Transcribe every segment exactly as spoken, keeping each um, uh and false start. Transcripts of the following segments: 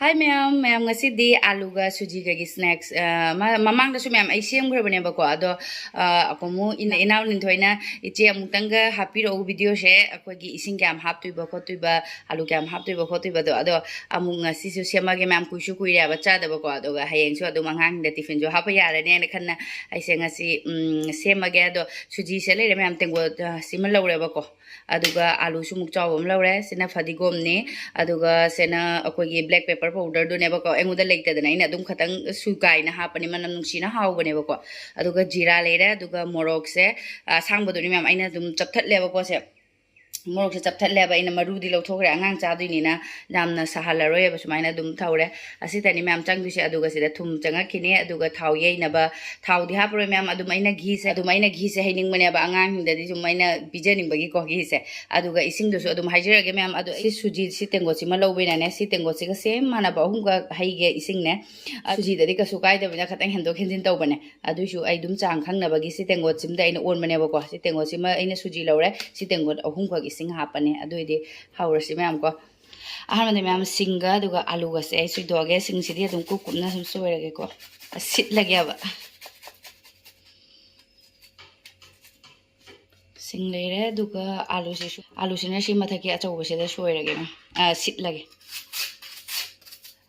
ꯍꯥꯏ ꯃꯌꯥꯝ, ꯃꯌꯥꯝ ꯉꯁꯤꯗꯤ ꯑꯥꯂꯨꯒ ꯁꯨꯖꯤꯒꯒꯤ ꯁ꯭ꯅꯦꯛꯁ, ꯑ, ꯃ-, ꯃꯃꯥꯡꯗꯁꯨ ꯃꯌꯥꯝ ꯑꯩ ꯁꯦꯝꯈ꯭ꯔꯕꯅꯦꯕꯀꯣ, ꯑꯗꯣ, ꯑ, ꯑꯃꯨꯛ ꯏꯅ-, ꯏꯅꯥꯎ ꯂꯤꯟꯊꯣꯏꯅ, "ꯏꯆꯦ ꯑꯃꯨꯛꯇꯪꯒ ꯍꯥꯞꯄꯤꯔꯛꯎ ꯚꯤꯗꯤꯑꯣꯁꯦ, ꯑꯩꯈꯣꯏꯒꯤ ꯏꯁꯤꯡ ꯀꯌꯥꯝ ꯍꯥꯞꯇꯣꯏꯕ ꯈꯣꯠꯇꯣꯏꯕ, ꯑꯥꯂꯨ ꯀꯌꯥꯝ ꯍꯥꯞꯇꯣꯏꯕ ꯈꯣꯠꯇꯣꯏꯕꯗꯣ", ꯑꯗꯣ ꯑꯃꯨꯛ ꯉꯁꯤꯁꯨ ꯁꯦꯝꯃꯒꯦ ꯃꯌꯥꯝ, ꯀꯨꯏꯁꯨ ꯀꯨꯏꯔꯦꯕ ꯆꯥꯗꯕꯀꯣ, ꯑꯗꯨꯒ ꯍꯌꯦꯡꯁꯨ ꯑꯗꯨꯝ ꯑꯉꯥꯡꯁꯤꯡꯗ ꯇꯤꯐꯤꯟꯁꯨ ꯍꯥꯞꯄ ꯌꯥꯔꯅꯦꯅ ꯈꯟꯅ ꯑꯩꯁꯦ ꯉꯁꯤ, ꯎꯝ, ꯁꯦꯝꯃꯒꯦ꯫ ꯑꯗꯣ ꯁꯨꯖꯤꯁꯦ ꯂꯩꯔꯦ ꯃꯌꯥꯝ, ꯇꯦꯡꯀꯣꯠ, ꯑ, ꯁꯤꯃ ꯂꯧꯔꯦꯕꯀꯣ꯫ ꯑꯗꯨꯒ ꯑꯥꯂꯨꯁꯨ ꯑꯃꯨꯛ ꯆꯥꯎꯕ ꯑꯃ ꯂꯧꯔꯦ꯫ ꯁꯤꯅ ꯐꯗꯤꯒꯣꯝꯅꯤ꯫ ꯑꯗꯨꯒ ꯁꯤꯅ ꯑꯩꯈꯣꯏꯒꯤ black pepper powderꯗꯨꯅꯦꯕꯀꯣ꯫ ꯑꯩꯉꯣꯟꯗ ꯂꯩꯇꯗꯅ ꯑꯩꯅ ꯑꯗꯨꯝ ꯈꯇꯪ ꯁꯨꯒꯥꯏꯅ ꯍꯥꯞꯄꯅꯤ, ꯃꯅꯝ ꯅꯨꯡꯁꯤꯅ ꯍꯥꯎꯕꯅꯦꯕꯀꯣ꯫ ꯑꯗꯨꯒ ꯖꯤꯔꯥ ꯂꯩꯔꯦ꯫ ꯑꯗꯨꯒ ꯃꯣꯔꯣꯛꯁꯦ, ꯑ, ꯑꯁꯥꯡꯕꯗꯨꯅꯤ ꯃꯌꯥꯝ, ꯑꯩꯅ ꯑꯗꯨꯝ ꯆꯞꯊꯠꯂꯦꯕꯀꯣ ꯁꯦ꯫ ꯃꯣꯔꯣꯛꯁꯦ ꯆꯞꯊꯠꯂꯦꯕ, ꯑꯩꯅ ꯃꯔꯨꯗꯤ ꯂꯧꯊꯣꯛꯈ꯭ꯔꯦ, ꯑꯉꯥꯡ ꯆꯥꯗꯣꯏꯅꯤꯅ ꯌꯥꯝꯅ ꯁꯥꯍꯜꯂꯔꯣꯏꯕ꯫ ꯁꯨꯃꯥꯏꯅ ꯑꯗꯨꯝ ꯇꯧꯔꯦ꯫ ꯑꯁꯤꯇꯅꯤ ꯃꯌꯥꯝ ꯆꯪꯗꯣꯏꯁꯦ꯫ ꯑꯗꯨꯒ ꯁꯤꯗ ꯊꯨꯝ ꯆꯪꯉꯛꯈꯤꯅꯤ, ꯑꯗꯨꯒ ꯊꯥꯎ ꯌꯩꯅꯕ, ꯊꯥꯎꯗꯤ ꯍꯥꯞꯄꯔꯣꯏ ꯃꯌꯥꯝ, ꯑꯗꯨꯝ ꯑꯩꯅ ꯘꯤꯁꯦ, ꯑꯗꯨꯝ ꯑꯩꯅ ꯘꯤꯁꯦ ꯍꯩꯅꯤꯡꯕꯅꯦꯕ, ꯑꯉꯥꯡꯁꯤꯡꯗꯗꯤ ꯁꯨꯝ ꯑꯩꯅ ꯄꯤꯖꯅꯤꯡꯕꯒꯤꯀꯣ ꯘꯤꯁꯦ꯫ ꯑꯗꯨꯒ ꯏꯁꯤꯡꯗꯨꯁꯨ ꯑꯗꯨꯝ ꯍꯥꯏꯖꯔꯒꯦ ꯃꯌꯥꯝ꯫ ꯑꯗꯣ ꯑꯩ ꯁꯨꯖꯤ, ꯁꯤ ꯇꯦꯡꯀꯣꯠꯁꯤꯃ ꯂꯧꯕꯅꯤꯅꯅꯦ, ꯁꯤ ꯇꯦꯡꯀꯣꯠꯁꯤꯒ ꯁꯦꯝ ꯃꯥꯟꯅꯕ ꯑꯍꯨꯝꯒ ꯍꯩꯒꯦ ꯏꯁꯤꯡꯅꯦ꯫ ꯁꯨꯖꯤꯗꯗꯤ ꯀꯩꯁꯨ ꯀꯥꯏꯗꯕꯅꯤꯅ ꯈꯇꯪ ꯍꯦꯟꯗꯣꯛ ꯍꯦꯟꯖꯤꯟ ꯇꯧꯕꯅꯦ꯫ ꯑꯗꯨꯏꯁꯨ ꯑꯩ ꯑꯗꯨꯝ ꯆꯥꯡ ꯈꯪꯅꯕꯒꯤ ꯁꯤ ꯇꯦꯡꯀꯣꯠꯁꯤꯃꯗ ꯑꯩꯅ ꯑꯣꯟꯕꯅꯦꯕꯀꯣ꯫ ꯁꯤ ꯇꯦꯡꯀꯣꯠꯁꯤꯃ ꯑꯩꯅ ꯁꯨꯖꯤ ꯂꯧꯔꯦ, ꯁꯤ ꯇꯦꯡꯀꯣꯠ ꯑꯍꯨꯝꯈꯛ ꯏꯁꯤꯡ ꯍꯥꯞꯄꯅꯦ꯫ ꯑꯗꯨꯏꯗꯤ ꯍꯧꯔꯁꯤ ꯃꯌꯥꯝ ꯀꯣ꯫ ꯑꯍꯥꯟꯕꯗ ꯃꯌꯥꯝ ꯁꯤꯡꯒ ꯑꯗꯨꯒ ꯑꯥꯂꯨꯒꯁꯦ ꯑꯩ ꯁꯣꯏꯗꯣꯛꯑꯒꯦ꯫ ꯁꯤꯡꯁꯤꯗꯤ ꯑꯗꯨꯝ ꯀꯨꯞ ꯀꯨꯞꯅ ꯁꯨꯝ ꯁꯣꯏꯔꯒꯦꯀꯣ꯫ ꯁꯤꯠꯂꯒꯦꯕ꯫ ꯁꯤꯡ ꯂꯩꯔꯦ, ꯑꯗꯨꯒ ꯑꯥꯂꯨꯁꯤꯁꯨ, ꯑꯥꯂꯨꯁꯤꯅ ꯁꯤ ꯃꯊꯛꯀꯤ ꯑꯆꯧꯕꯁꯤꯗ ꯁꯣꯏꯔꯒꯦ, ꯑ, ꯁꯤꯠꯂꯒꯦ꯫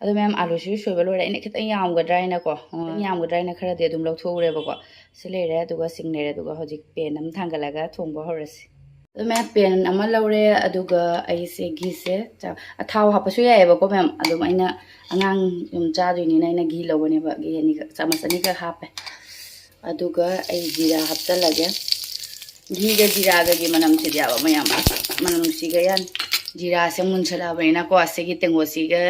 ꯑꯗꯣ ꯃꯌꯥꯝ, ꯑꯥꯂꯨꯁꯤꯁꯨ ꯁꯣꯏꯕ ꯂꯣꯏꯔꯦ꯫ ꯑꯩꯅ ꯈꯤꯇꯪ ꯌꯥꯝꯒꯗ꯭ꯔꯥ ꯍꯥꯏꯅꯀꯣ, ꯈꯤꯇꯪ ꯌꯥꯝꯒꯗ꯭ꯔꯥ ꯍꯥꯏꯅ ꯈꯔꯗꯤ ꯑꯗꯨꯝ ꯂꯧꯊꯣꯛꯎꯔꯦꯕꯀꯣ꯫ ꯁꯤ ꯂꯩꯔꯦ, ꯑꯗꯨꯒ ꯁꯤꯡ ꯂꯩꯔꯦ, ꯑꯗꯨꯒ ꯍꯧꯖꯤꯛ ꯄꯦꯟ ꯑꯃ ꯊꯥꯡꯒꯠꯂꯒ ꯊꯣꯡꯕ ꯍꯧꯔꯁꯤ꯫ ꯑꯗꯣ ꯃꯌꯥꯝ, ꯄꯦꯟ ꯑꯃ ꯂꯧꯔꯦ, ꯑꯗꯨꯒ ꯑꯩꯁꯦ ꯘꯤꯁꯦ ꯆꯥ-, ꯊꯥꯎ ꯍꯥꯞꯄꯁꯨ ꯌꯥꯏꯑꯕꯀꯣ ꯃꯌꯥꯝ, ꯑꯗꯨꯝ ꯑꯩꯅ ꯑꯉꯥꯡ ꯁꯨꯝ ꯆꯥꯗꯣꯏꯅꯤꯅ ꯑꯩꯅ ꯘꯤ ꯂꯧꯕꯅꯦꯕ, ꯘꯤ ꯑꯅꯤꯈꯛ, ꯆꯥꯃꯁ ꯑꯅꯤꯈꯛ ꯍꯥꯞꯄꯦ꯫ ꯑꯗꯨꯒ ꯑꯩ ꯖꯤꯔꯥ ꯍꯥꯞꯆꯜꯂꯒꯦ꯫ ꯘꯤꯒ ꯖꯤꯔꯥꯒꯒꯤ ꯃꯅꯝꯁꯤꯗꯤ ꯌꯥꯕ ꯃꯌꯥꯝ, ꯃꯅꯝ ꯅꯨꯡꯁꯤꯒ ꯌꯥꯅꯤ꯫ ꯖꯤꯔꯥꯁꯦ ꯃꯨꯟꯁꯜꯂꯛꯑꯕꯅꯤꯅꯀꯣ, ꯑꯁꯤꯒꯤ ꯇꯦꯡꯀꯣꯠꯁꯤꯒ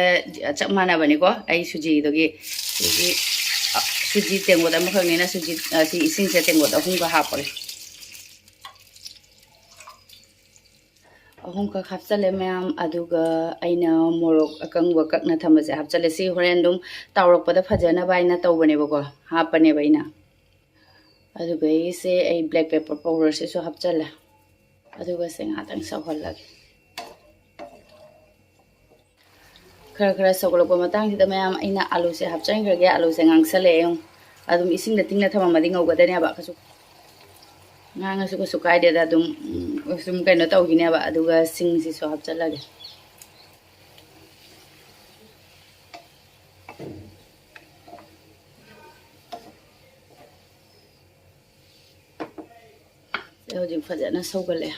ꯆꯞ ꯃꯥꯟꯅꯕꯅꯤꯀꯣ꯫ ꯑꯩ ꯁꯨꯖꯤꯗꯨꯒꯤ, ꯁꯨꯖꯤ, ꯁꯨꯖꯤ ꯇꯦꯡꯀꯣꯠ ꯑꯃꯈꯛꯅꯤꯅ ꯁꯨꯖꯤ, ꯑꯁꯤ ꯏꯁꯤꯡꯁꯦ ꯇꯦꯡꯀꯣꯠ ꯑꯍꯨꯝꯒ ꯍꯥꯞꯄꯒꯦ꯫ ꯑꯍꯨꯝꯈꯛ ꯍꯥꯞꯆꯜꯂꯦ ꯃꯌꯥꯝ꯫ ꯑꯗꯨꯒ ꯑꯩꯅ ꯃꯣꯔꯣꯛ ꯑꯀꯪꯕ ꯀꯛꯅ ꯊꯝꯕꯁꯦ ꯍꯥꯞꯆꯜꯂꯦ꯫ ꯁꯤ ꯍꯣꯔꯦꯟ ꯑꯗꯨꯝ ꯇꯥꯎꯔꯛꯄꯗ ꯐꯖꯅꯕ ꯍꯥꯏꯅ ꯇꯧꯕꯅꯦꯕꯀꯣ, ꯍꯥꯞꯄꯅꯦꯕ ꯑꯩꯅ꯫ ꯑꯗꯨꯒ ꯑꯩꯁꯦ, ꯑꯩ black pepper powderꯁꯤꯁꯨ ꯍꯥꯞꯆꯜꯂꯦ꯫ ꯑꯗꯨꯒ ꯁꯦ ꯉꯥꯛꯇꯪ ꯁꯧꯍꯜꯂꯒꯦ꯫ ꯈꯔ ꯈꯔ ꯁꯧꯒꯠꯂꯛꯄ ꯃꯇꯥꯡꯁꯤꯗ ꯃꯌꯥꯝ ꯑꯩꯅ ꯑꯥꯂꯨꯁꯦ ꯍꯥꯞꯆꯤꯟꯈ꯭ꯔꯒꯦ꯫ ꯑꯥꯂꯨꯁꯦ ꯉꯥꯡꯁꯜꯂꯛꯑꯦ ꯌꯦꯡꯉꯨ꯫ ꯑꯗꯨꯝ ꯏꯁꯤꯡꯗ ꯇꯤꯡꯅ ꯊꯝꯃꯝꯃꯗꯤ ꯉꯧꯒꯗꯅꯦꯕ꯫ ꯀꯩꯁꯨ ꯉꯥꯡꯉꯁꯨ ꯀꯩꯁꯨ ꯀꯥꯏꯗꯦꯗ, ꯑꯗꯨꯝ, ꯎꯝ, ꯁꯨꯝ ꯀꯩꯅꯣ ꯇꯧꯈꯤꯅꯦꯕ꯫ ꯑꯗꯨꯒ ꯁꯤꯡꯁꯤꯁꯨ ꯍꯥꯞꯆꯤꯜꯂꯒꯦ꯫ ꯁꯦ ꯍꯧꯖꯤꯛ ꯐꯖꯅ ꯁꯧꯒꯠꯂꯛꯑꯦ꯫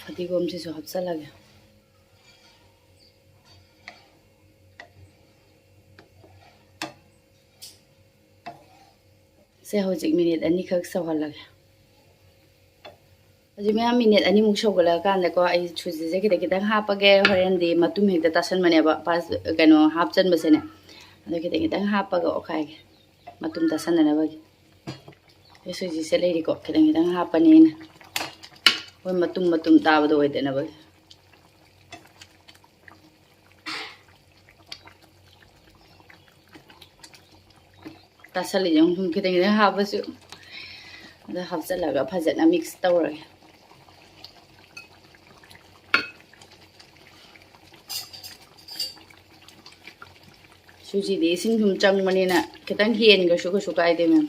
ꯐꯗꯤꯒꯣꯝꯁꯤꯁꯨ ꯍꯥꯞꯆꯤꯜꯂꯒꯦ꯫ ꯁꯦ ꯍꯧꯖꯤꯛ ꯃꯤꯅꯤꯠ ꯑꯅꯤꯈꯛ ꯁꯧꯍꯜꯂꯒꯦ꯫ ꯍꯧꯖꯤꯛ ꯃꯌꯥꯝ ꯃꯤꯅꯤꯠ ꯑꯅꯤꯃꯨꯛ ꯁꯧꯒꯠꯂꯛꯑꯀꯥꯟꯗꯀꯣ, ꯑꯩ ꯁꯨꯖꯤꯁꯦ ꯈꯤꯇꯪ ꯈꯤꯇꯪ ꯍꯥꯞꯄꯒꯦ꯫ ꯍꯣꯔꯦꯟꯗꯤ ꯃꯇꯨꯝ ꯍꯦꯛꯇ ꯇꯥꯁꯟꯕꯅꯦꯕ, ꯄꯥꯁ-, ꯀꯩꯅꯣ, ꯍꯥꯞꯆꯟꯕꯁꯦꯅꯦ꯫ ꯑꯗꯣ ꯈꯤꯇꯪ ꯈꯤꯇꯪ ꯍꯥꯞꯄꯒ ꯑꯣꯠꯈꯥꯏꯒꯦ, ꯃꯇꯨꯝ ꯇꯥꯁꯟꯗꯅꯕꯒꯤ꯫ ꯑꯩ ꯁꯨꯖꯤꯁꯦ ꯂꯩꯔꯤꯀꯣ, ꯈꯤꯇꯪ ꯈꯤꯇꯪ ꯍꯥꯞꯄꯅꯦ ꯑꯩꯅ, ꯑꯩꯈꯣꯏ ꯃꯇꯨꯝ ꯃꯇꯨꯝ ꯇꯥꯕꯗꯣ ꯑꯣꯏꯗꯅꯕꯒꯤ꯫ ꯇꯥꯁꯜꯂꯤ ꯌꯦꯡꯉꯨ, ꯁꯨꯝ ꯈꯤꯇꯪ ꯈꯤꯇꯪ ꯍꯥꯞꯄꯁꯨ꯫ ꯑꯗ ꯍꯥꯞꯆꯤꯜꯂꯒ ꯐꯖꯅ ꯃꯤꯛꯁ ꯇꯧꯔꯒꯦ꯫ ꯁꯨꯖꯤꯗꯤ ꯏꯁꯤꯡ ꯁꯨꯝ ꯆꯪꯕꯅꯤꯅ ꯈꯤꯇꯪ ꯍꯦꯟꯈ꯭ꯔꯁꯨ ꯀꯩꯁꯨ ꯀꯥꯏꯗꯦ, ꯃꯦꯝ꯫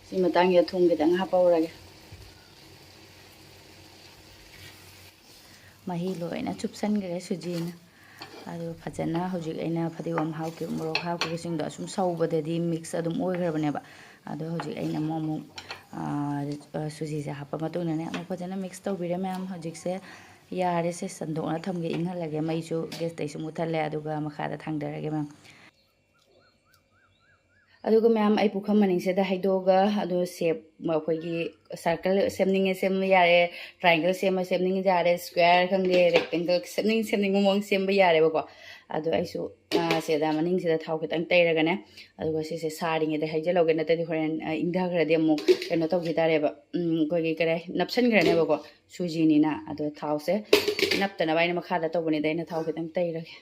ꯁꯤ ꯃꯇꯥꯡꯁꯤꯗ ꯊꯨꯝ ꯈꯤꯇꯪ ꯍꯥꯞꯄꯧꯔꯒꯦ꯫ ꯃꯍꯤ ꯂꯣꯏꯅ ꯆꯨꯞꯁꯟꯈ꯭ꯔꯦ ꯁꯨꯖꯤꯅ꯫ ꯑꯗꯨ ꯐꯖꯅ ꯍꯧꯖꯤꯛ ꯑꯩꯅ ꯐꯗꯤꯒꯣꯝ ꯍꯥꯞꯈꯤꯕ, ꯃꯣꯔꯣꯛ ꯍꯥꯞꯈꯤꯕꯁꯤꯡꯗꯣ ꯑꯁꯨꯝ ꯁꯧꯕꯗꯗꯤ ꯃꯤꯛꯁ ꯑꯗꯨꯝ ꯑꯣꯏꯈ꯭ꯔꯕꯅꯦꯕ꯫ ꯑꯗꯣ ꯍꯧꯖꯤꯛ ꯑꯩꯅ ꯑꯃꯨꯛ, ꯑꯃꯨꯛ, ꯑꯥ, ꯁꯨꯖꯤꯁꯦ ꯍꯥꯞꯄ ꯃꯇꯨꯡꯗꯅꯦ, ꯑꯃꯨꯛ ꯐꯖꯅ ꯃꯤꯛꯁ ꯇꯧꯕꯤꯔꯦ ꯃꯌꯥꯝ꯫ ꯍꯧꯖꯤꯛꯁꯦ ꯌꯥꯔꯦ, ꯁꯦ ꯁꯟꯗꯣꯛꯅ ꯊꯝꯒꯦ, ꯏꯪꯍꯜꯂꯒꯦ꯫ ꯃꯩꯁꯨ ꯒꯦꯁꯇꯩꯁꯨ ꯃꯨꯠꯊꯠꯂꯦ, ꯑꯗꯨꯒ ꯃꯈꯥꯗ ꯊꯥꯡꯗꯔꯒꯦ ꯃꯌꯥꯝ꯫ ꯑꯗꯨꯒ ꯃꯌꯥꯝ, ꯑꯩ ꯄꯨꯈꯝ ꯃꯅꯤꯡꯁꯤꯗ ꯍꯩꯗꯣꯛꯑꯒ, ꯑꯗꯨ ꯁꯦꯞ, ꯑꯩꯈꯣꯏꯒꯤ ꯁꯔꯀꯜ ꯁꯦꯝꯅꯤꯡꯉꯦ ꯁꯦꯝꯕ ꯌꯥꯔꯦ, ꯇ꯭ꯔꯥꯏꯡꯒꯜ ꯁꯦꯝꯕ ꯁꯦꯝꯅꯤꯡꯉꯦ ꯌꯥꯔꯦ, ꯁ꯭ꯀ꯭ꯋꯦꯔ ꯈꯪꯗꯦ, ꯔꯦꯛꯇꯦꯡꯒꯜ ꯁꯦꯝꯅꯤꯡ ꯁꯦꯝꯅꯤꯡꯕ ꯃꯑꯣꯡ ꯁꯦꯝꯕ ꯌꯥꯔꯦꯕꯀꯣ꯫ ꯑꯗꯣ ꯑꯩꯁꯨ, ꯑ, ꯁꯤꯗ ꯃꯅꯤꯡꯁꯤꯗ ꯊꯥꯎ ꯈꯤꯇꯪ ꯇꯩꯔꯒꯅꯦ, ꯑꯗꯨꯒ ꯁꯤꯁꯦ ꯁꯥꯔꯤꯉꯩꯗ ꯍꯩꯖꯤꯜꯍꯧꯒꯦ, ꯅꯠꯇ꯭ꯔꯗꯤ ꯍꯣꯔꯦꯟ, ꯑ, ꯏꯪꯊꯈ꯭ꯔꯗꯤ ꯑꯃꯨꯛ ꯀꯩꯅꯣ ꯇꯧꯈꯤ ꯇꯥꯔꯦꯕ, ꯎꯝ, ꯑꯩꯈꯣꯏꯒꯤ ꯀꯔꯤ ꯍꯥꯏ, ꯅꯞꯁꯟꯈ꯭ꯔꯅꯦꯕꯀꯣ꯫ ꯁꯨꯖꯤꯅꯤꯅ꯫ ꯑꯗꯣ ꯊꯥꯎꯁꯦ ꯅꯞꯇꯅꯕ ꯑꯩꯅ ꯃꯈꯥꯗ ꯇꯧꯕꯅꯤꯗ, ꯑꯩꯅ ꯊꯥꯎ ꯈꯤꯇꯪ ꯇꯩꯔꯒꯦ꯫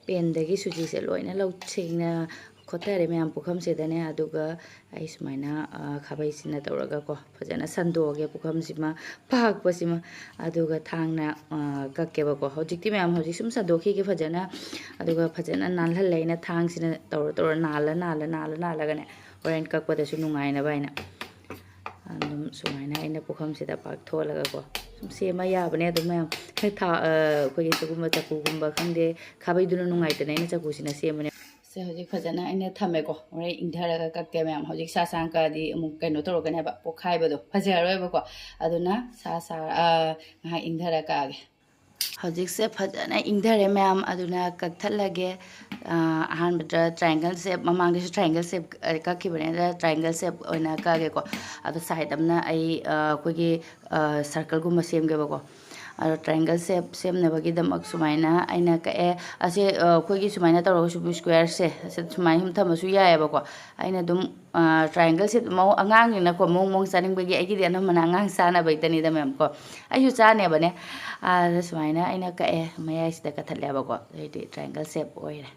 ꯄꯦꯟꯗꯒꯤ ꯁꯨꯖꯤꯁꯦ ꯂꯣꯏꯅ ꯂꯧ-, ꯁꯦꯡꯅ ꯈꯣꯠꯊꯔꯦ ꯃꯌꯥꯝ ꯄꯨꯈꯝꯁꯤꯗꯅꯦ꯫ ꯑꯗꯨꯒ ꯑꯩ ꯁꯨꯃꯥꯏꯅ, ꯑ, ꯈꯥꯕꯩꯁꯤꯅ ꯇꯧꯔꯒꯀꯣ, ꯐꯖꯅ ꯁꯟꯗꯣꯛꯑꯒꯦ ꯄꯨꯈꯝꯁꯤꯃ, ꯄꯥꯛꯄꯁꯤꯃ꯫ ꯑꯗꯨꯒ ꯊꯥꯡꯅ, ꯑ, ꯀꯛꯀꯦꯕꯀꯣ꯫ ꯍꯧꯖꯤꯛꯇꯤ ꯃꯌꯥꯝ ꯍꯧꯖꯤꯛ ꯁꯨꯝ ꯁꯟꯗꯣꯛꯈꯤꯒꯦ ꯐꯖꯅ꯫ ꯑꯗꯨꯒ ꯐꯖꯅ ꯅꯥꯜꯍꯜꯂꯦ ꯑꯩꯅ ꯊꯥꯡꯁꯤꯅ ꯇꯧꯔ ꯇꯧꯔ ꯅꯥꯜꯂ ꯅꯥꯜꯂ ꯅꯥꯜꯂ ꯅꯥꯜꯂꯒꯅꯦ꯫ ꯍꯣꯔꯦꯟ ꯀꯛꯄꯗꯁꯨ ꯅꯨꯡꯉꯥꯏꯅꯕ ꯍꯥꯏꯅ꯫ ꯑꯗꯨꯝ ꯁꯨꯃꯥꯏꯅ ꯑꯩꯅ ꯄꯨꯈꯝꯁꯤꯗ ꯄꯥꯛꯊꯣꯛꯍꯜꯂꯒꯀꯣ꯫ ꯁꯨꯝ ꯁꯦꯝꯃ ꯌꯥꯕꯅꯦ ꯑꯗꯨꯝ ꯃꯌꯥꯝ꯫ ꯊꯥ-, ꯑ, ꯑꯩꯈꯣꯏꯒꯤ ꯁꯤꯒꯨꯝꯕ ꯆꯐꯨꯒꯨꯝꯕ ꯈꯪꯗꯦ, ꯈꯥꯕꯩꯗꯨꯅ ꯅꯨꯡꯉꯥꯏꯇꯅ ꯑꯩꯅ ꯆꯐꯨꯁꯤꯅ ꯁꯦꯝꯕꯅꯦ꯫ ꯁꯦ ꯍꯧꯖꯤꯛ ꯐꯖꯅ ꯑꯩꯅ ꯊꯝꯃꯦꯀꯣ꯫ ꯍꯣꯔꯦꯟ ꯏꯪꯊꯔꯒ ꯀꯛꯀꯦ ꯃꯌꯥꯝ꯫ ꯍꯧꯖꯤꯛ ꯁꯥ ꯁꯥꯡ ꯀꯛꯑꯗꯤ ꯑꯃꯨꯛ ꯀꯩꯅꯣ ꯇꯧꯔꯛꯀꯅꯦꯕ, ꯄꯣꯛꯈꯥꯏꯕꯗꯣ ꯐꯖꯔꯔꯣꯏꯕꯀꯣ꯫ ꯑꯗꯨꯅ ꯁꯥ ꯁꯥ-, ꯑ, ꯉꯥꯏꯍꯥꯛ ꯏꯪꯊꯔ ꯀꯛꯑꯒꯦ꯫ ꯍꯧꯖꯤꯛꯁꯦ ꯐꯖꯅ ꯏꯪꯊꯔꯦ ꯃꯌꯥꯝ, ꯑꯗꯨꯅ ꯀꯛꯊꯠꯂꯒꯦ꯫ ꯑ, ꯑꯍꯥꯟꯕꯗ triangle shape, ꯃꯃꯥꯡꯗꯁꯨ triangle shape, ꯑ, ꯀꯛꯈꯤꯕꯅꯦ꯫ ꯑꯗ triangle shape ꯑꯣꯏꯅ ꯀꯛꯑꯒꯦꯀꯣ꯫ ꯑꯗꯣ side ꯑꯃꯅ ꯑꯩ, ꯑ, ꯑꯩꯈꯣꯏꯒꯤ, ꯑ, circleꯒꯨꯝꯕ ꯁꯦꯝꯒꯦꯕꯀꯣ꯫ ꯑꯗꯣ triangle shape ꯁꯦꯝꯅꯕꯒꯤꯗꯃꯛ ꯁꯨꯃꯥꯏꯅ ꯑꯩꯅ ꯀꯛꯑꯦ꯫ ꯑꯁꯦ, ꯑ, ꯑꯩꯈꯣꯏꯒꯤ ꯁꯨꯃꯥꯏꯅ ꯇꯧꯔꯒꯁꯨ squareꯁꯦ, ꯑꯁꯤ ꯁꯨꯃꯥꯏꯅ ꯁꯨꯝ ꯊꯝꯃꯁꯨ ꯌꯥꯏꯑꯕꯀꯣ꯫ ꯑꯩꯅ ꯑꯗꯨꯝ, ꯑ, triangle shape ꯃꯑꯣꯡ, ꯑꯉꯥꯡꯅꯤꯅꯀꯣ, ꯃꯑꯣꯡ ꯃꯑꯣꯡ ꯆꯥꯅꯤꯡꯕꯒꯤ, ꯑꯩꯒꯤꯗꯤ ꯑꯅꯝꯕꯅ ꯑꯉꯥꯡ ꯆꯥꯅꯕꯩꯗꯅꯤꯗ ꯃꯌꯥꯝ ꯀꯣ꯫ ꯑꯩꯁꯨ ꯆꯥꯅꯦꯕꯅꯦ꯫ ꯑꯗ ꯁꯨꯃꯥꯏꯅ ꯑꯩꯅ ꯀꯛꯑꯦ, ꯃꯌꯥꯏꯁꯤꯗ ꯀꯛꯊꯠꯂꯦꯕꯀꯣ꯫ ꯑꯗꯩꯗꯤ triangle shape ꯑꯣꯏꯔꯦ꯫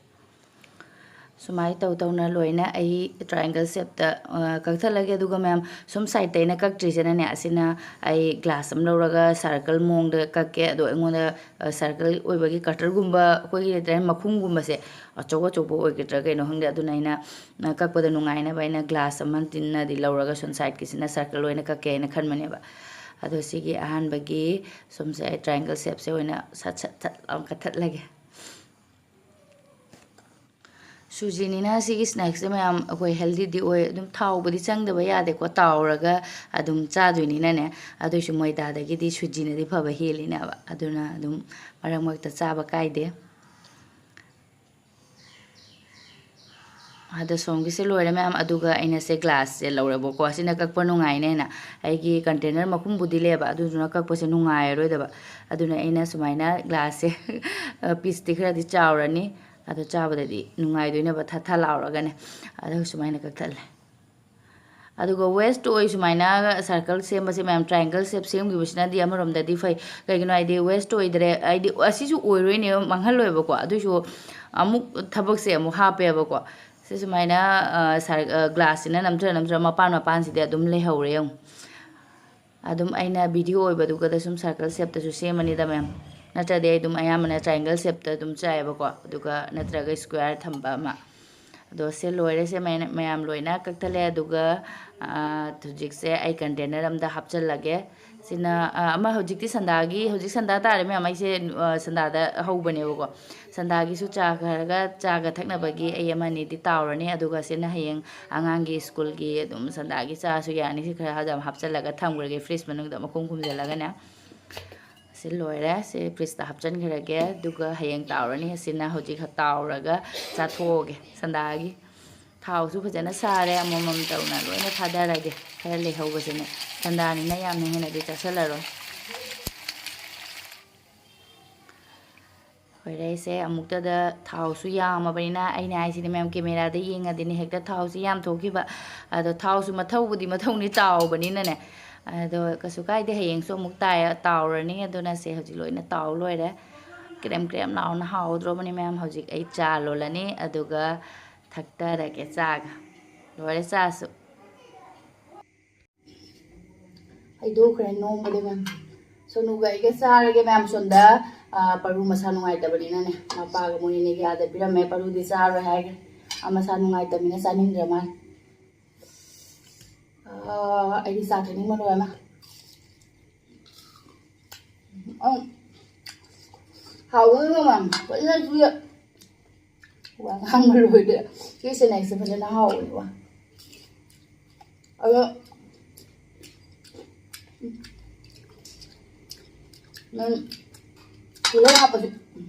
ꯁꯨꯃꯥꯏꯅ ꯇꯧ ꯇꯧꯅ ꯂꯣꯏꯅ ꯑꯩ triangle shapeꯇ, ꯑ, ꯀꯛꯊꯠꯂꯒꯦ꯫ ꯑꯗꯨꯒ ꯃꯌꯥꯝ ꯁꯨꯝ sideꯇ ꯑꯩꯅ ꯀꯛꯇ꯭ꯔꯤꯁꯤꯅꯅꯦ, ꯑꯁꯤꯅ ꯑꯩ glass ꯑꯃ ꯂꯧꯔꯒ circle ꯃꯑꯣꯡꯗ ꯀꯛꯀꯦ꯫ ꯑꯗꯣ ꯑꯩꯉꯣꯟꯗ, ꯑ, circle ꯑꯣꯏꯕꯒꯤ cutterꯒꯨꯝꯕ ꯑꯩꯈꯣꯏꯒꯤ ꯂꯩꯇ꯭ꯔꯦ, ꯃꯈꯨꯝꯒꯨꯝꯕꯁꯦ ꯑꯆꯧ ꯑꯆꯧꯕ ꯑꯣꯏꯒꯗ꯭ꯔꯥ ꯀꯩꯅꯣ ꯈꯪꯗꯦ꯫ ꯑꯗꯨꯅ ꯑꯩꯅ, ꯑ, ꯀꯛꯄꯗ ꯅꯨꯡꯉꯥꯏꯅꯕ ꯑꯩꯅ glass ꯑꯃ ꯇꯤꯟꯅꯗꯤ ꯂꯧꯔꯒ ꯁꯣꯝ sideꯀꯤꯁꯤꯅ circle ꯑꯣꯏꯅ ꯀꯛꯀꯦ ꯍꯥꯏꯅ ꯈꯟꯕꯅꯦꯕ꯫ ꯑꯗꯣ ꯁꯤꯒꯤ ꯑꯍꯥꯟꯕꯒꯤ ꯁꯣꯝꯁꯦ ꯑꯩ triangle shapeꯁꯦ ꯑꯣꯏꯅ ꯁꯠ ꯁꯠ ꯁꯠ ꯂꯥꯎꯅ ꯀꯛꯊꯠꯂꯒꯦ꯫ ꯁꯨꯖꯤꯅꯤꯅ ꯁꯤꯒꯤ snacksꯁꯦ ꯃꯌꯥꯝ ꯑꯩꯈꯣꯏ healthyꯗꯤ ꯑꯣꯏ, ꯑꯗꯨꯝ ꯊꯥꯎꯕꯨꯗꯤ ꯆꯪꯗꯕ ꯌꯥꯗꯦꯀꯣ, ꯇꯥꯎꯔꯒ ꯑꯗꯨꯝ ꯆꯥꯗꯣꯏꯅꯤꯅꯅꯦ꯫ ꯑꯗꯨꯏꯁꯨ ꯃꯣꯏꯗꯥꯗꯒꯤꯗꯤ ꯁꯨꯖꯤꯅꯗꯤ ꯐꯕ ꯍꯦꯜꯂꯤꯅꯦꯕ, ꯑꯗꯨꯅ ꯑꯗꯨꯝ ꯃꯔꯛ ꯃꯔꯛꯇ ꯆꯥꯕ ꯀꯥꯏꯗꯦ꯫ ꯑꯗ ꯁꯣꯝꯒꯤꯁꯦ ꯂꯣꯏꯔꯦ ꯃꯌꯥꯝ꯫ ꯑꯗꯨꯒ ꯑꯩꯅ ꯁꯦ glassꯁꯦ ꯂꯧꯔꯦꯕꯀꯣ, ꯑꯁꯤꯅ ꯀꯛꯄ ꯅꯨꯡꯉꯥꯏꯅꯦꯅ꯫ ꯑꯩꯒꯤ container ꯃꯈꯨꯝꯕꯨꯗꯤ ꯂꯩꯌꯦꯕ, ꯑꯗꯨꯗꯨꯅ ꯀꯛꯄꯁꯦ ꯅꯨꯡꯉꯥꯏꯔꯔꯣꯏꯗꯕ꯫ ꯑꯗꯨꯅ ꯑꯩꯅ ꯁꯨꯃꯥꯏꯅ glassꯁꯦ, pieceꯇꯤ ꯈꯔꯗꯤ ꯆꯥꯎꯔꯅꯤ, ꯑꯗꯣ ꯆꯥꯕꯗꯗꯤ ꯅꯨꯡꯉꯥꯏꯗꯣꯏꯅꯦꯕ, ꯊꯥ ꯊꯥ ꯂꯥꯎꯔꯒꯅꯦ꯫ ꯑꯗꯣ ꯁꯨꯃꯥꯏꯅ ꯀꯛꯊꯠꯂꯦ꯫ ꯑꯗꯨꯒ waste ꯑꯣꯏ ꯁꯨꯃꯥꯏꯅ circle ꯁꯦꯝꯕꯁꯦ ꯃꯌꯥꯝ, triangle shape ꯁꯦꯝꯈꯤꯕꯁꯤꯅꯗꯤ ꯑꯃꯔꯣꯝꯗꯗꯤ ꯐꯩ꯫ ꯀꯩꯒꯤꯅꯣ ꯍꯥꯏꯗꯤ waste ꯑꯣꯏꯗ꯭ꯔꯦ, ꯍꯥꯏꯗꯤ ꯑꯁꯤꯁꯨ ꯑꯣꯏꯔꯣꯏꯅꯦ, ꯃꯥꯡꯍꯜꯂꯣꯏꯕꯀꯣ꯫ ꯑꯗꯨꯏꯁꯨ, ꯑꯃꯨꯛ ꯊꯕꯛꯁꯦ ꯑꯃꯨꯛ ꯍꯥꯞꯄꯦꯕꯀꯣ꯫ ꯁꯤ ꯁꯨꯃꯥꯏꯅ, ꯑ, ꯁꯥꯔ-, ꯑ, ꯒ꯭ꯂꯥꯁꯁꯤꯅ ꯅꯝꯊꯔ ꯅꯝꯊꯔ ꯃꯄꯥꯟ ꯃꯄꯥꯟꯁꯤꯗꯤ ꯑꯗꯨꯝ ꯂꯩꯍꯧꯔꯦ ꯌꯦꯡꯉꯨ꯫ ꯑꯗꯨꯝ ꯑꯩꯅ ꯚꯤꯗꯤꯑꯣ ꯑꯣꯏꯕꯗꯨꯒꯗ ꯁꯨꯝ ꯁꯥꯔꯀꯜ ꯁꯦꯞꯇꯁꯨ ꯁꯦꯝꯃꯅꯤꯗ ꯃꯌꯥꯝ꯫ ꯅꯠꯇ꯭ꯔꯗꯤ ꯑꯩ ꯑꯗꯨꯝ ꯑꯌꯥꯝꯕꯅ ꯇ꯭ꯔꯥꯏꯌꯦꯡꯒꯜ ꯁꯦꯞꯇ ꯑꯗꯨꯝ ꯆꯥꯏꯌꯦꯕꯀꯣ꯫ ꯑꯗꯨꯒ ꯅꯠꯇ꯭ꯔꯒ ꯁ꯭ꯀ꯭ꯋꯦꯔ ꯊꯝꯕ ꯑꯃ꯫ ꯑꯗꯣ ꯁꯤ ꯂꯣꯏꯔꯦ꯫ ꯁꯦ ꯃꯌꯥꯝ, ꯃꯌꯥꯝ ꯂꯣꯏꯅ ꯀꯛꯊꯠꯂꯦ꯫ ꯑꯗꯨꯒ, ꯑ, ꯍꯧꯖꯤꯛꯁꯦ ꯑꯩ ꯀꯟꯇꯦꯅꯔ ꯑꯝꯗ ꯍꯥꯞꯆꯤꯜꯂꯒꯦ꯫ ꯁꯤꯅ, ꯑ, ꯑꯃ ꯍꯧꯖꯤꯛꯇꯤ ꯁꯟꯗꯥꯒꯤ, ꯍꯧꯖꯤꯛ ꯁꯟꯗꯥ ꯇꯥꯔꯦ ꯃꯌꯥꯝ꯫ ꯑꯩꯁꯦ, ꯑ, ꯁꯟꯗꯥꯗ ꯍꯧꯕꯅꯦꯕꯀꯣ꯫ ꯁꯟꯗꯥꯒꯤꯁꯨ ꯆꯥ ꯈꯔꯒ, ꯆꯥꯒ ꯊꯛꯅꯕꯒꯤ ꯑꯩ ꯑꯃ ꯑꯅꯤꯗꯤ ꯇꯥꯎꯔꯅꯤ꯫ ꯑꯗꯨꯒ ꯁꯤꯅ ꯍꯌꯦꯡ ꯑꯉꯥꯡꯒꯤ ꯁ꯭ꯀꯨꯜꯒꯤ ꯑꯗꯨꯝ ꯁꯟꯗꯥꯒꯤ ꯆꯥꯁꯨ ꯌꯥꯅꯤ꯫ ꯁꯤ ꯈꯔ ꯑꯗꯨꯝ ꯍꯥꯞꯆꯤꯜꯂꯒ ꯊꯝꯈ꯭ꯔꯒꯦ ꯐ꯭ꯔꯤꯖ ꯃꯅꯨꯡꯗ ꯃꯈꯨꯝ ꯈꯨꯝꯖꯤꯜꯂꯒꯅꯦ꯫ ꯁꯤ ꯂꯣꯏꯔꯦ꯫ ꯁꯤ ꯐ꯭ꯔꯤꯖꯇ ꯍꯥꯞꯆꯤꯟꯈ꯭ꯔꯒꯦ꯫ ꯑꯗꯨꯒ ꯍꯌꯦꯡ ꯇꯥꯎꯔꯅꯤ꯫ ꯑꯁꯤꯅ ꯍꯧꯖꯤꯛ ꯇꯥꯎꯔꯒ ꯆꯥꯊꯣꯛꯑꯒꯦ ꯁꯟꯗꯥꯒꯤ꯫ ꯊꯥꯎꯁꯨ ꯐꯖꯅ ꯁꯥꯔꯦ꯫ ꯑꯃꯃꯝ ꯇꯧꯅ ꯂꯣꯏꯅ ꯊꯥꯗꯔꯒꯦ꯫ ꯈꯔ ꯂꯩꯍꯧꯕꯁꯤꯅꯦ꯫ ꯁꯟꯗꯥꯅꯤꯅ ꯌꯥꯝꯅ ꯍꯦꯟꯅꯗꯤ ꯆꯥꯁꯤꯜꯂꯔꯣꯏ꯫ ꯂꯣꯏꯔꯦ꯫ ꯑꯩꯁꯦ ꯑꯃꯨꯛꯇꯗ ꯊꯥꯎꯁꯨ ꯌꯥꯝꯃꯕꯅꯤꯅ, ꯑꯩꯅ ꯍꯥꯏꯁꯤꯗꯤ ꯃꯌꯥꯝ, ꯀꯦꯃꯦꯔꯥꯗ ꯌꯦꯡꯉꯗꯤꯅꯦ ꯍꯦꯛꯇ ꯊꯥꯎꯁꯤ ꯌꯥꯝ ꯊꯣꯛꯈꯤꯕ꯫ ꯑꯗꯣ ꯊꯥꯎꯁꯨ ꯃꯊꯧꯕꯨꯗꯤ ꯃꯊꯧꯅꯤ, ꯆꯥꯎꯕꯅꯤꯅꯅꯦ꯫ ꯑꯗꯣ ꯀꯩꯁꯨ ꯀꯥꯏꯗꯦ, ꯍꯌꯦꯡꯁꯨ ꯑꯃꯨꯛ ꯇꯥꯏ-, ꯇꯥꯎꯔꯅꯤ꯫ ꯑꯗꯨꯅ ꯁꯦ ꯍꯧꯖꯤꯛ ꯂꯣꯏꯅ ꯇꯥꯎ ꯂꯣꯏꯔꯦ꯫ ꯀ꯭ꯔꯦꯝ ꯀ꯭ꯔꯦꯝ ꯂꯥꯎꯅ ꯍꯥꯎꯗ꯭ꯔꯣꯕꯅꯤ ꯃꯌꯥꯝ꯫ ꯍꯧꯖꯤꯛ ꯑꯩ ꯆꯥ ꯂꯣꯜꯂꯅꯤ, ꯑꯗꯨꯒ ꯊꯛꯊꯔꯒꯦ ꯆꯥꯒ꯫ ꯂꯣꯏꯔꯦ ꯆꯥꯁꯨ꯫ ꯍꯩꯗꯣꯛꯈ꯭ꯔꯦ ꯅꯣꯡꯃꯗꯤ ꯃꯌꯥꯝ꯫ ꯁꯣꯅꯨꯒ ꯑꯩꯒ ꯆꯥꯔꯒꯦ ꯃꯌꯥꯝ꯫ ꯁꯣꯝꯗ, ꯑ, ꯄꯔꯨ ꯃꯁꯥ ꯅꯨꯡꯉꯥꯏꯇꯕꯅꯤꯅꯅꯦ, ꯃꯄꯥꯒ ꯃꯣꯏ ꯑꯅꯤꯒꯤ ꯑꯥꯗ ꯄꯤꯔꯝꯃꯦ꯫ ꯄꯔꯨꯗꯤ ꯆꯥꯔꯣꯏ ꯍꯥꯏꯈ꯭ꯔꯦ꯫ ꯑ, ꯃꯁꯥ ꯅꯨꯡꯉꯥꯏꯇꯕꯅꯤꯅ ꯆꯥꯅꯤꯡꯗ꯭ꯔ ꯃꯥꯜꯂꯦ꯫ ꯑ, ꯑꯩꯗꯤ ꯆꯥ ꯊꯛꯅꯤꯡꯕ ꯂꯣꯏꯔꯦ ꯃꯥ꯫ ꯑꯪ꯫ ꯍꯥꯎꯕꯅ ꯃꯌꯥꯝ꯫ ꯐꯖꯅ ꯆꯨꯏꯌꯦ꯫ ꯋꯥ ꯉꯥꯡꯕ ꯂꯣꯏꯗꯦ꯫ ꯁꯤ ꯁ꯭ꯅꯦꯛꯁꯦ ꯐꯖꯅ ꯍꯥꯎꯋꯦꯀꯣ꯫ ꯑꯗꯣ, ꯎꯝ, ꯇꯤꯜꯍꯧ ꯍꯥꯞꯄꯁꯨ,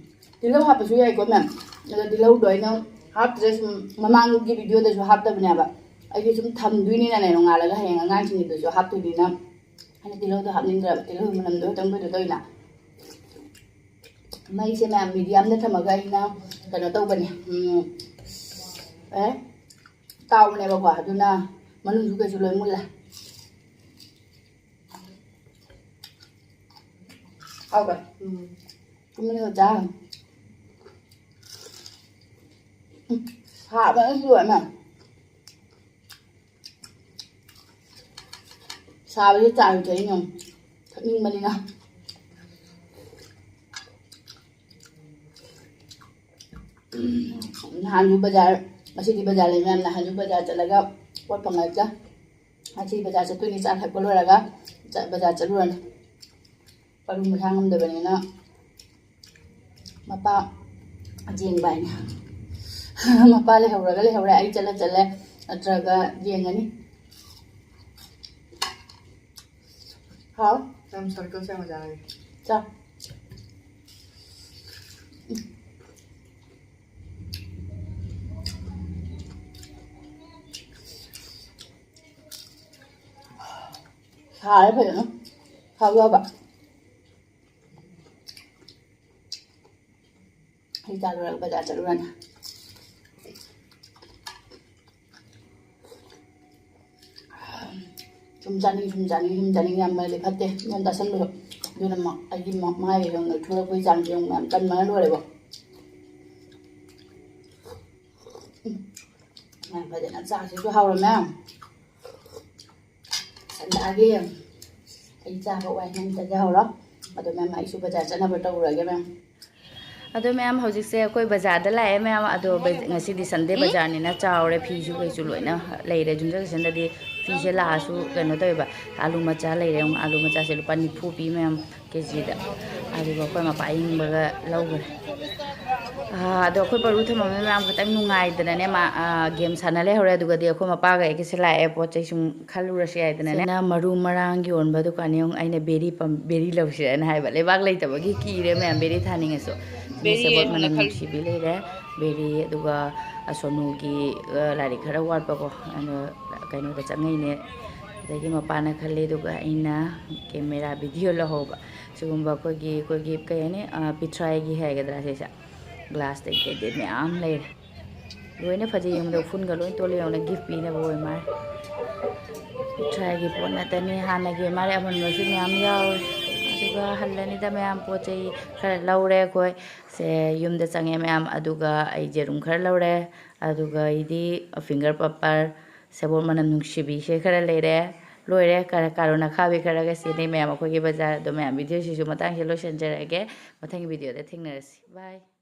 ꯇꯤꯜꯍꯧ ꯍꯥꯞꯄꯁꯨ ꯌꯥꯏꯀꯣ ꯃꯌꯥꯝ꯫ ꯑꯗꯣ ꯇꯤꯜꯍꯧꯗꯣ ꯑꯩꯅ ꯍꯥꯞꯇ꯭ꯔꯦ, ꯁꯨꯝ ꯃꯃꯥꯡꯒꯤ ꯚꯤꯗꯤꯑꯣꯗꯁꯨ ꯍꯥꯞꯇꯕꯅꯦꯕ꯫ ꯑꯩꯗꯤ ꯁꯨꯝ ꯊꯝꯗꯣꯏꯅꯤꯅꯅꯦ, ꯅꯣꯡꯉꯥꯜꯂꯒ ꯍꯌꯦꯡ ꯑꯉꯥꯡꯁꯤꯡꯒꯤꯗꯁꯨ ꯍꯥꯞꯇꯣꯏꯅꯤꯅ꯫ ꯑꯩꯅ ꯇꯤꯜꯍꯧꯗꯣ ꯍꯥꯞꯅꯤꯡꯗ꯭ꯔꯕ, ꯇꯤꯜꯍꯧ ꯃꯅꯝꯗꯣ ꯈꯤꯇꯪ ꯐꯖꯗꯣꯏꯅ꯫ ꯃꯩꯁꯦ ꯃꯌꯥꯝ ꯃꯤꯗꯤꯌꯝꯗ ꯊꯝꯃꯒ ꯑꯩꯅ ꯀꯩꯅꯣ ꯇꯧꯕꯅꯦ, ꯎꯝ, ꯑꯦ, ꯇꯥꯎꯕꯅꯦꯕꯀꯣ, ꯑꯗꯨꯅ ꯃꯅꯨꯡꯁꯨ ꯀꯩꯁꯨ ꯂꯣꯏ ꯃꯨꯜꯂꯦ꯫ ꯍꯥꯎꯕ꯭ꯔꯥ? ꯎꯝ꯫ ꯇꯨꯃꯤꯟꯅ ꯆꯥ꯫ ꯁꯥꯕꯅꯁꯨ ꯂꯣꯏꯔꯦ ꯃꯌꯥꯝ꯫ ꯁꯥꯕꯁꯦ ꯆꯥꯁꯨ ꯊꯛꯏꯅꯦ ꯌꯦꯡꯉꯨ꯫ ꯊꯛꯅꯤꯡꯕꯅꯤꯅ꯫ ꯅꯍꯥꯟꯁꯨ ꯕꯖꯥꯔ, ꯉꯁꯤꯗꯤ ꯕꯖꯥꯔ ꯂꯩ ꯃꯌꯥꯝ꯫ ꯅꯍꯥꯟꯁꯨ ꯕꯖꯥꯔ ꯆꯠꯂꯒ ꯄꯣꯠ ꯐꯪꯉꯛꯇ꯫ ꯉꯁꯤ ꯕꯖꯥꯔ ꯆꯠꯇꯣꯏꯅꯤ꯫ ꯆꯥ ꯊꯛꯄ ꯂꯣꯏꯔꯒ ꯆꯠ-, ꯕꯖꯥꯔ ꯆꯠꯂꯨꯔꯅꯤ꯫ ꯄꯔꯨ ꯃꯁꯥ ꯉꯝꯗꯕꯅꯤꯅ ꯃꯄꯥ ꯌꯦꯡꯕ ꯍꯥꯏꯅ꯫ ꯃꯄꯥ ꯂꯩꯍꯧꯔꯒ ꯂꯩꯍꯧꯔꯦ, ꯑꯩ ꯆꯠꯂ ꯆꯠꯂꯦ, ꯅꯠꯇ꯭ꯔꯒ ꯌꯦꯡꯉꯅꯤ꯫ ꯍꯥꯎ? ꯌꯥꯝ circle ꯁꯦꯝꯃ ꯆꯥꯔꯒꯦ꯫ ꯆꯥ꯫ ꯁꯥꯔꯦ ꯐꯖꯅ꯫ ꯈꯥꯎ ꯌꯥꯎꯕ꯫ ꯑꯩ ꯆꯥ ꯂꯣꯏꯔꯒ ꯕꯖꯥꯔ ꯆꯠꯂꯨꯔꯅꯤ꯫ ꯁꯨꯝ ꯆꯥꯅꯤꯡ, ꯁꯨꯝ ꯆꯥꯅꯤꯡ, ꯁꯨꯝ ꯆꯥꯅꯤꯡ ꯌꯥꯝꯃꯜꯂꯗꯤ ꯐꯠꯇꯦ꯫ ꯌꯥꯝ ꯆꯥꯁꯟꯕꯗꯣ꯫ ꯑꯗꯨꯅ ꯃ-, ꯑꯩꯒꯤ ꯃ-, ꯃꯥꯏꯒ ꯌꯥꯝ ꯅꯣꯏꯊꯣꯔꯛꯄꯒꯤ ꯆꯥꯡꯁꯦ ꯌꯥꯝ ꯇꯟꯕꯅ ꯂꯣꯏꯔꯦꯕ꯫ ꯎꯝ꯫ ꯌꯥꯝ ꯐꯖꯅ ꯆꯥꯁꯤꯁꯨ ꯍꯥꯎꯔꯝꯃꯦ꯫ ꯁꯟꯗꯥꯒꯤ ꯑꯩ ꯆꯥꯕ ꯋꯥꯏ, ꯅꯪ ꯆꯥꯖꯍꯧꯔꯣ꯫ ꯑꯗꯣ ꯃꯦꯝ, ꯑꯩꯁꯨ ꯕꯖꯥꯔ ꯆꯠꯅꯕ ꯇꯧꯔꯒꯦ ꯃꯦꯝ꯫ ꯑꯗꯣ ꯃꯦꯝ, ꯍꯧꯖꯤꯛꯁꯦ ꯑꯩꯈꯣꯏ ꯕꯖꯥꯔꯗ ꯂꯥꯛꯑꯦ ꯃꯦꯝ꯫ ꯑꯗꯣ ꯕꯖ-, ꯉꯁꯤꯗꯤ ꯁꯟꯗꯦ ꯕꯖꯥꯔꯅꯤꯅ ꯆꯥꯎꯔꯦ, ꯐꯤꯁꯨ ꯀꯩꯁꯨ ꯂꯣꯏꯅ ꯂꯩꯔꯦ꯫ ꯌꯨꯝꯖꯀꯩꯁꯟꯗꯗꯤ ꯐꯤꯁꯦ ꯂꯥꯛꯑꯁꯨ ꯀꯩꯅꯣ ꯇꯧꯋꯦꯕ, ꯑꯥꯂꯨ ꯃꯆꯥ ꯂꯩꯔꯦ꯫ ꯑꯥꯂꯨ ꯃꯆꯥꯁꯦ ꯂꯨꯄꯥ ꯅꯤꯐꯨ ꯄꯤ ꯃꯦꯝ꯫ ꯀꯦ ꯖꯤꯗ꯫ ꯑꯗꯨꯒ ꯑꯩꯈꯣꯏ ꯃꯄꯥ ꯑꯏꯪꯕꯒ ꯂꯧꯈ꯭ꯔꯦ꯫ ꯑꯥ, ꯑꯗꯣ ꯑꯩꯈꯣꯏ ꯄꯔꯨ ꯊꯝꯃꯝꯃꯦ ꯃꯌꯥꯝ ꯈꯤꯇꯪ ꯅꯨꯡꯉꯥꯏꯗꯅꯅꯦ, ꯃꯥ, ꯑꯥ, ꯒꯦꯝ ꯁꯥꯟꯅ ꯂꯩꯍꯧꯔꯦ꯫ ꯑꯗꯨꯒꯗꯤ ꯑꯩꯈꯣꯏ ꯃꯄꯥꯒ ꯑꯩꯒꯁꯦ ꯂꯥꯛꯑꯦ, ꯄꯣꯠ ꯆꯩ ꯁꯨꯝ ꯈꯜꯂꯨꯔꯁꯤ ꯍꯥꯏꯗꯅꯅꯦ꯫ ꯁꯤꯅ ꯃꯔꯨ ꯃꯔꯥꯡ ꯌꯣꯟꯕ ꯗꯨꯀꯥꯟꯅꯤ꯫ ꯌꯦꯡꯉꯨ, ꯑꯩꯅ ꯕꯦꯔꯤ ꯄꯥꯝ-, ꯕꯦꯔꯤ ꯂꯧꯁꯤꯔꯅ ꯍꯥꯏꯕ꯫ ꯂꯩꯕꯥꯛ ꯂꯩꯇꯕꯒꯤ ꯀꯤꯔꯦ ꯃꯌꯥꯝ, ꯕꯦꯔꯤ ꯊꯥꯅꯤꯡꯉꯁꯨ꯫ ꯁꯤꯅ ꯕꯦꯔꯤ ꯁꯦꯕꯣꯠ ꯌꯦꯡꯉꯨꯅ ꯃꯅꯝ ꯈꯜ- ꯅꯨꯡꯁꯤꯕꯤ ꯂꯩꯔꯦ, ꯕꯦꯔꯤ, ꯑꯗꯨꯒ ꯑꯁꯣꯅꯨꯒꯤ, ꯑ, ꯂꯥꯏꯔꯤꯛ ꯈꯔ ꯋꯥꯠꯄꯀꯣ, ꯑꯗꯣ ꯀꯩꯅꯣꯗ ꯆꯪꯉꯛꯏꯅꯦ꯫ ꯑꯗꯒꯤ ꯃꯄꯥꯅ ꯈꯜꯂꯤ, ꯑꯗꯨꯒ ꯑꯩꯅ ꯀꯦꯃꯦꯔꯥ ꯚꯤꯗꯤꯑꯣ ꯂꯧꯍꯧꯕ꯫ ꯁꯤꯒꯨꯝꯕ ꯑꯩꯈꯣꯏꯒꯤ, ꯑꯩꯈꯣꯏꯒꯤ ꯀꯩ ꯍꯥꯏꯅꯤ, ꯑ, ꯄꯤꯊ꯭ꯔꯥꯏꯒꯤ ꯍꯥꯏꯒꯗ꯭ꯔꯥ ꯁꯤꯁꯦ, ꯒ꯭ꯂꯥꯁꯇꯒꯤ ꯀꯩꯗꯩ ꯃꯌꯥꯝ ꯂꯩꯔꯦ꯫ ꯂꯣꯏꯅ ꯐꯖꯩ, ꯌꯦꯡꯕꯗ ꯎꯐꯨꯟꯒ ꯂꯣꯏ ꯇꯣꯜꯂꯦ꯫ ꯌꯦꯡꯉꯨꯅꯦ, ꯒꯤꯐ ꯄꯤꯅꯕ ꯑꯣꯏ ꯃꯥꯜꯂꯦ꯫ ꯄꯤꯊ꯭ꯔꯥꯏꯒꯤ ꯄꯣꯠ ꯉꯥꯛꯇꯅꯤ, ꯍꯥꯟꯅꯒꯤ ꯑꯣꯏ ꯃꯥꯜꯂꯦ, ꯑꯃꯟꯕꯁꯨ ꯃꯌꯥꯝ ꯌꯥꯎꯔꯦ꯫ ꯑꯗꯨꯒ ꯍꯜꯂꯅꯤꯗ ꯃꯌꯥꯝ, ꯄꯣꯠ ꯆꯩ ꯈꯔ ꯂꯧꯔꯦ ꯑꯩꯈꯣꯏ꯫ ꯁꯦ, ꯌꯨꯝꯗ ꯆꯪꯉꯦ ꯃꯌꯥꯝ꯫ ꯑꯗꯨꯒ ꯑꯩ ꯌꯦꯔꯨꯝ ꯈꯔ ꯂꯧꯔꯦ꯫ ꯑꯗꯨꯒ ꯑꯩꯗꯤ finger puff, ꯁꯦꯕꯣꯠ ꯃꯅꯝ ꯅꯨꯡꯁꯤꯕꯤꯁꯦ ꯈꯔ ꯂꯩꯔꯦ꯫ ꯂꯣꯏꯔꯦ꯫ ꯀꯥꯔꯣ ꯑꯈꯥꯕꯤ ꯈꯔꯒ ꯁꯤꯅꯤ ꯃꯌꯥꯝ ꯑꯩꯈꯣꯏꯒꯤ ꯕꯖꯥꯔ꯫ ꯑꯗꯣ ꯃꯌꯥꯝ, video ꯁꯤꯁꯨ ꯃꯇꯥꯡꯁꯤꯗ ꯂꯣꯏꯁꯤꯟꯖꯔꯒꯦ꯫ ꯃꯊꯪꯒꯤ video ꯗ ꯊꯦꯡꯅꯔꯁꯤ꯫ Bye꯫